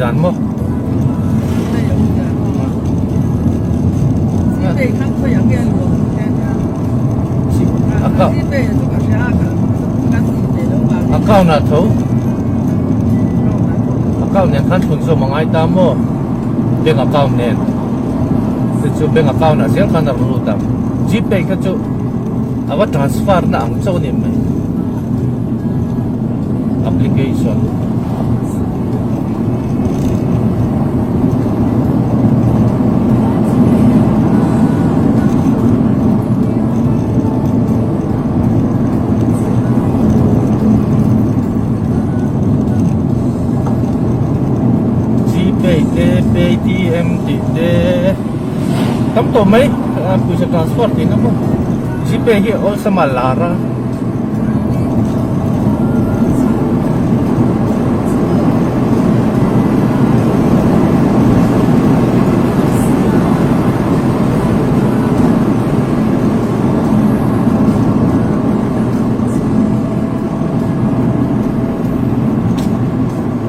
dan maw? Account ah tho account nen khan thlun zawm a ngai ta maw bank account nen chu chu bank account ah zel khan a rawn lut ang gpay kha chu a va transfer na ang chauh a ni mai application. Gpay te paytm tih te tam tawh mai pawisa transfer tih na maw gpay hi awlsam a lar a.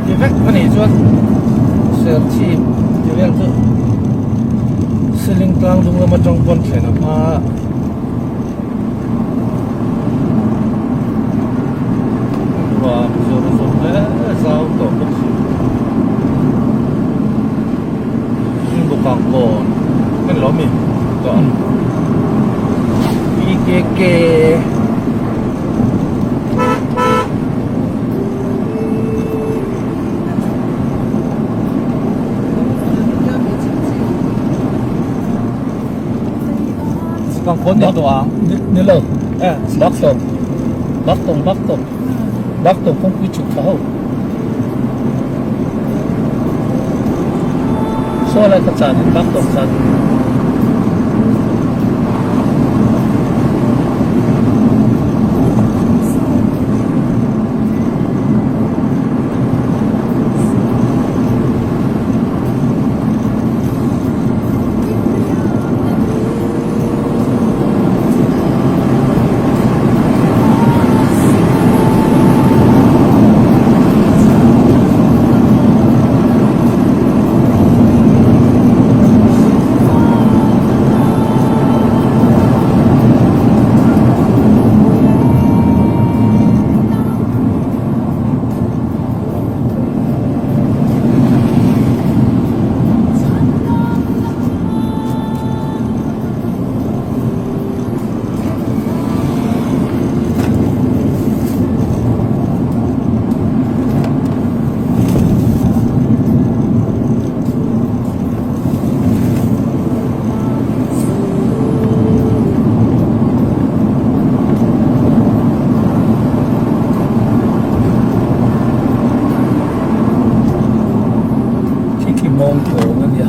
Ti vek a nih chuan Serchhip ti vel chu Seling tlang dung lama tang pawn thlen a hma Ruam zawr zawr hle zau tawh bawk si. Bukang kawn en lo mi tawh ang PKK Bukang kawn ni tawh ang ni lo bak tawng bak tawng bak tawng bak tawng kawngpui chhuk thla ho Saw lai kha chan in bak tawng chan. Khi khi mawng kawng a nia.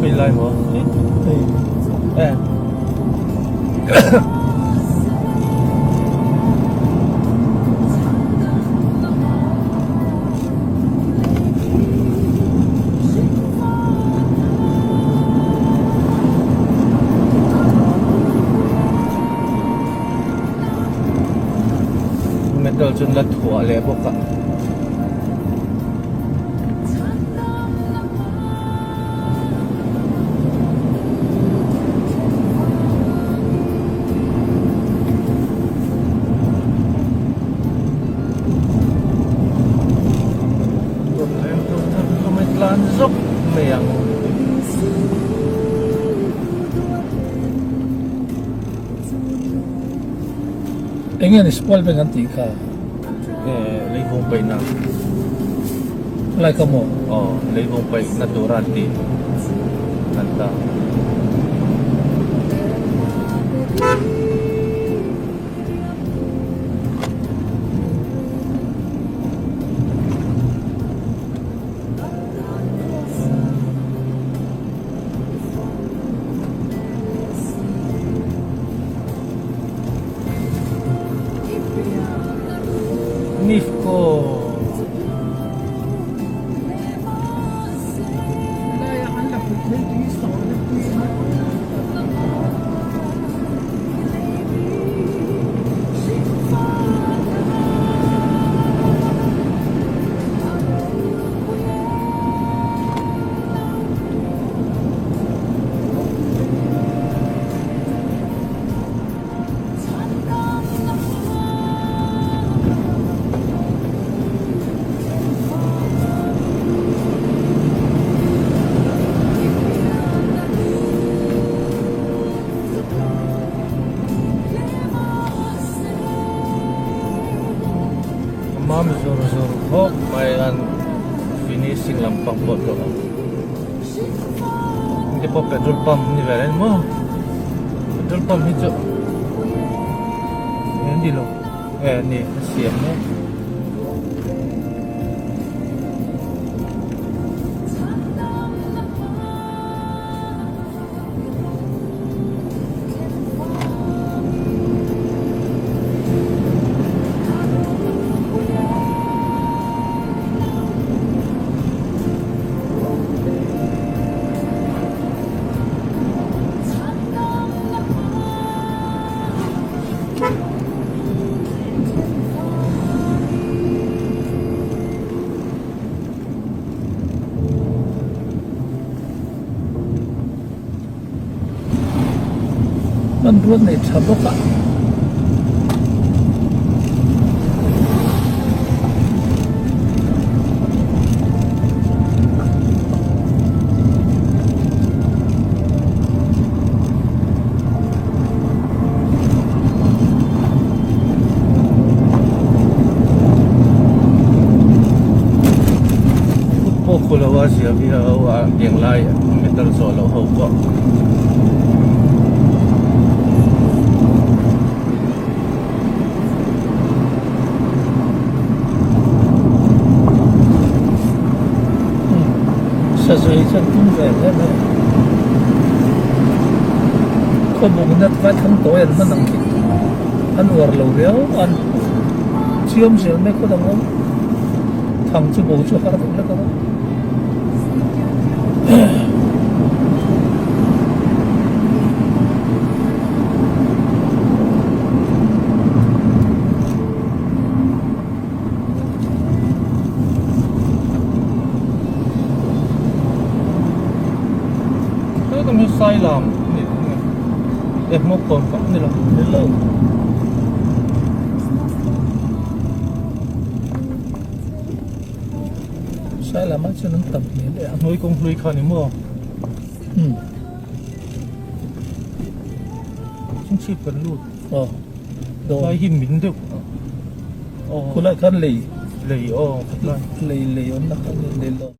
Hei lai maw? Hei. Eh. Metal chu an la thuah leh bawk a. Tlan zawk mai ang. Enge ni spoil bank an tih kha? Eh, leivung paihna. Lai kha maw? Aw, leivung paihna tura an tih an ta. Servicing lampang pawh tawh a hengte pawh petrol pump ni ve reng maw petrol pump hi chu eng ni lo e ni a siam mek. Hmanrua nei tha bawk a. Kut pawh khu lo a zia viau a tiang lai metal zawh loh ho pawh. Sazuai chuan tum ve hle mai a. Khawbung nat vai thang tawi an hman ang khi an uar lo riau an chiam zel mai khawt ang aw. Thang chu bo chu har deuh hlek ang a. Sai lam ni e hmawk tawn kha ni lo ni lo. Sai lamah chuan an tam hmel e a. Hnuai kawng hlui kha ni maw? Hmm. Chhingchhip kan lut. Aw. Dawn. Lai hi min deuh. Aw. Khulai khan lei. Lei aw khatlai. Lei lei awmna kha lei lawm.